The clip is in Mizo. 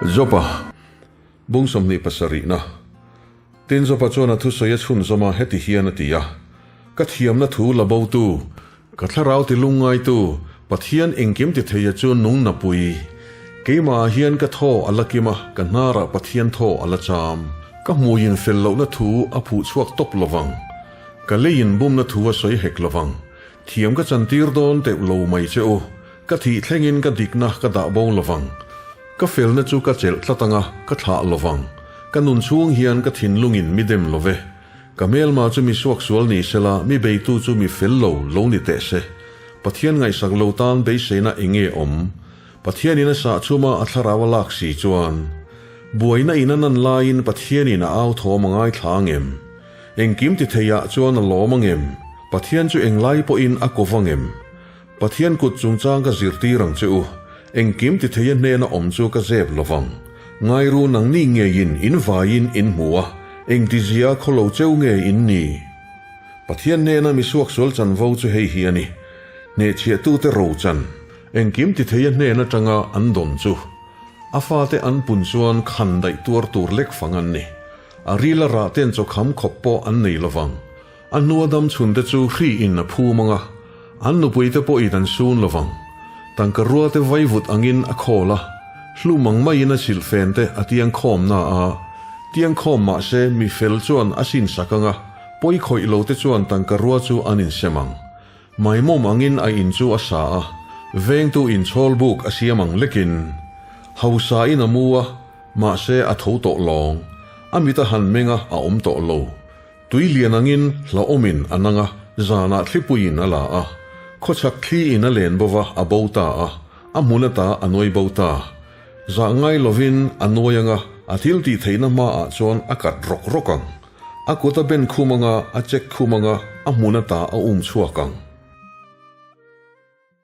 Jopa, Bung 27na. Tin Jopa chuan a thusawi a chhunzawm a, heti hian a ti a, Ka thiamna thu la botu, ka thlarau ti lungngaitu, Pathian engkim ti theia chu nung napui. Keimahah hian ka thaw a la kim a, ka hnarah Pathian thaw a la cham. Ka hmuiin fel lohna thu a phuh chhuak tawp lovang. Ka leiin bumna thu a sawi hek lovang. Thiam ka chantir dawn teuh lo mai che u. Ka thih thlengin ka dikna ka dah bo lovang. Ka felna chu ka chelh tlat anga ka thlah lovang. Ka nun chhung hian ka thinlungin mi dem lo ve. Ka hmelma chu mi suaksual ni sela, mi beitu chu mi fel lo lo ni teh se. Pathian ngaihsak lo tan beiseina eng nge awm? Pathianin a sah chhuma a thlarau a lak si chuan, buaina in a nan laiin Pathianin a au thawm a ngaithla angem? Engkim ti theiah chuan a lawm angem? Pathian chu englai pawhin a kawv angem? Pathian kut chungchang ka zirtir ang che u, engkim ti theia hnena awm chu ka zep lovang. Ngairu nangni ngeiin in vaiin in hmu a, engtizia khawlo cheu nge in ni? Pathian hnena mi suaksual chanvo chu hei hi a ni, hnehchhiahtute ro chan, engkim ti theia hnen atanga an dawn chu. A fate an pun chuan khan daih tuar tur lek fang an ni. A ril a rah ten chawkham khawp pawh an nei lovang. A hnua dam chhun te chu hri in a phum ang a, an nupui te pawh in an sun lovang. Tangka rua te vaivut angin a khawl a, hlum ang maiin a silhfen te a tiang khawm na a, tiang khawm mah se mi fel chuan a sin sak ang a, pawi khawih lo te chuan tangka rua chu an insem ang. Maimawm angin a in chu a sa a, vengtu in chhawl buk a siam ang lekin hausa in a mu a, mahse a tho tawh lawng. A mit a han meng a, a awm tawh lo. Tui lian angin hlauhawmin a nang a, zanah thlipuiin a la a, khawchhak thli in a len bo va, a bo ta a, a hmun ata a nuai bo ta. Zah ngai lovin a nuai ang a, a thil tih theihna hmaah chuan a kat rawk rawk ang. A kut a ben khum ang a, a chek khum ang a, a hmun ata a um chhuak ang.